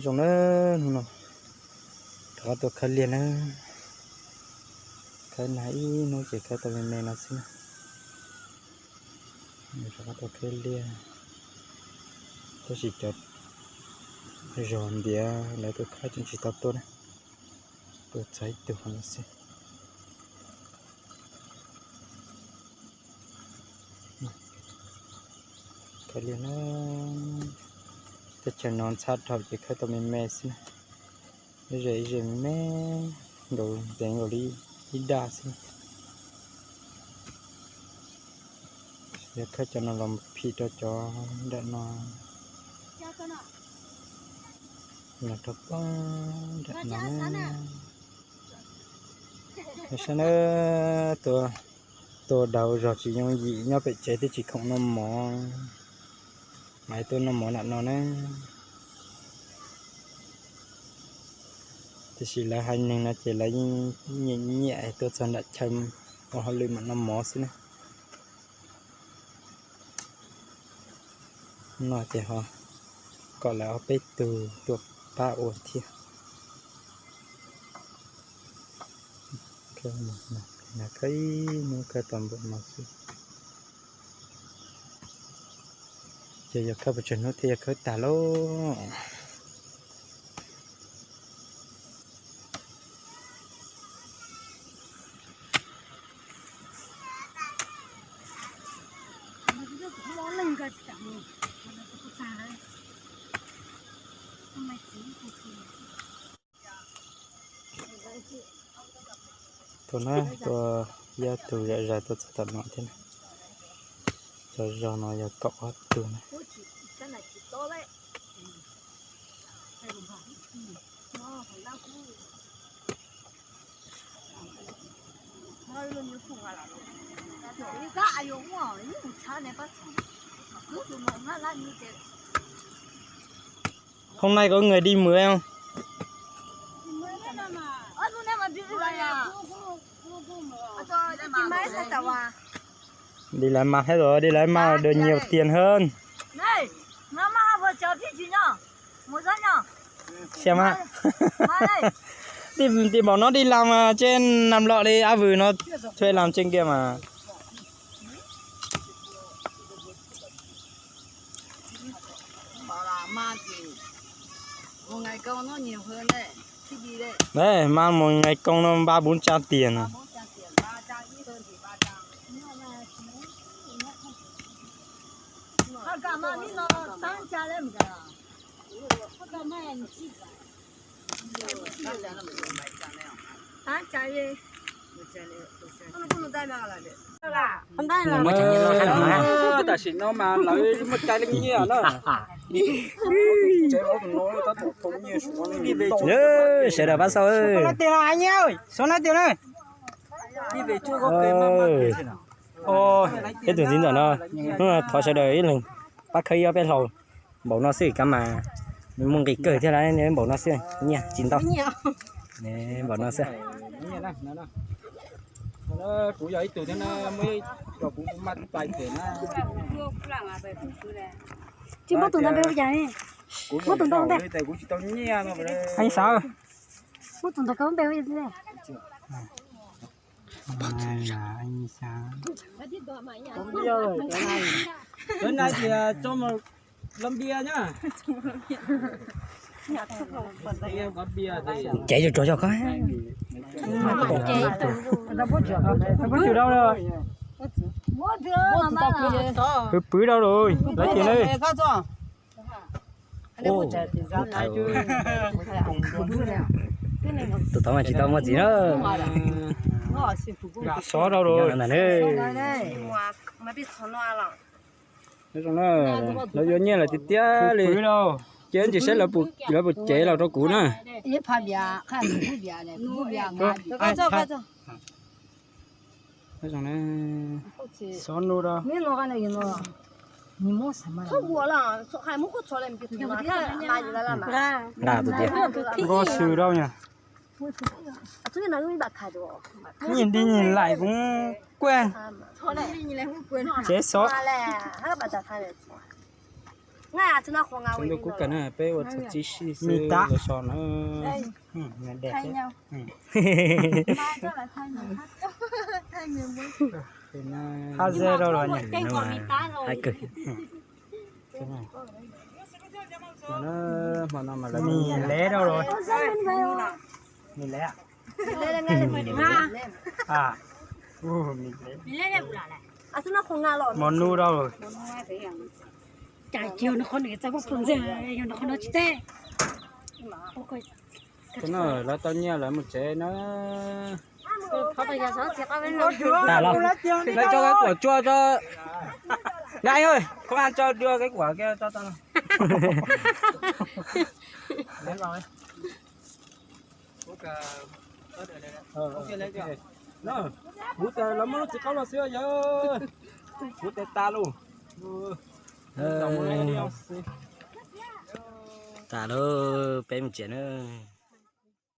Zoo na, hnub no rov qab tuaj khawb liaj na. Khawb nag ib hnub ces khawb tau me me no xwb na. Rov qab tuaj khawb liaj, tab sis cov zog ntiav lawv tuaj khawb tseem tsis tau tuaj na. Tuaj txog ib tug no xwb. Khawb liaj na, teb chaws no ntxhab dhau ces khawb tau me me xwb na. Ib ze ib ze me me nkaus, ntev nkaus li ib daj xwb. Yog khawb cov no los phim rau cov nram no, los rau poob nram no. Saib na, tua, tua daus zog tsis yooj yim, nyob pem tsev twb tsis khoom noj mov, mas tuaj noj mov nram no na. Tiam sis lawv haiv neeg no ces lawv yeej nyiam nyiam tuaj txog nram chaw ua hauj lwm mam noj mov xwb na. No ces ho kom lawv ob peb tug tuaj pab ua thiab. Khawb ib hnub khawb tau npaum no xwb. Ces yog khawb pes tsawg hnub thiaj yog khawb tag lauj. Tus na, tua yog tus zam zam tuaj txog tom no thiab na. Cov zog no yog kaum ob tug na. Hôm nay có người đi mướn không? Đi lấy mật hết rồi, đi lấy mật được nhiều tiền hơn. Xem á. Tìm, tìm bọn nó đi làm, à, trên Nam Lọ đi, Á Vừ nó thuê làm trên kia mà. Đấy, mang một ngày công nó ba bốn trăm tiền. Tam sim no mas lawv muaj cai leej nyiaj na. Sawv daws pab xauj. Ib tug ntxiv ntawm no, hnub no thov sawv daws ib leeg pab khawb ib ob peb hlau. Npaum no xwb kab mas muaj nqis kawg thiab, npaum no xwb nyiaj tsis ntau. Npaum no xwb. Tsis muab tus ntawd npe ua cas ne? Muab tus ntawd ntej. Muab tus ntawd npe ua cas? Ces yuav tsuas yog koj. Pwv pwv rau lawm, lawv ces ne. Tus tod mas tsis tau muaj txiv na. Sov rau lawm. Lawv yuav nyiaj lawm tiag tiag li. Ces ntsis saib lawv puas cev los rau kuv na. Nqa tus tiag. Nqa xwm rau nyab. Nyiam di nyiam laim kuv kuaj. Tsev xov. Tsaus ntuj kub kawg na, peb ua txog tib si xwb los so na. Hab zeb rau los, hab kawg. Hmo no mas lawv, hmo nub rau. Cas yog nws qhov nws txawj poj pw ntxiag, yog nws qhov no tsis teb. Thaum no lawv tau nyiaj lawv mus tsev na. Tas los, lawv tso kev kuam tsuag tso. Nab, koj tso dua kev kuam kiag tso tau. Kuv tas lawv muab lub txiv qaub los xwb yog. Kuv tas tas lawm. Tas lawm, peb mus tsev na.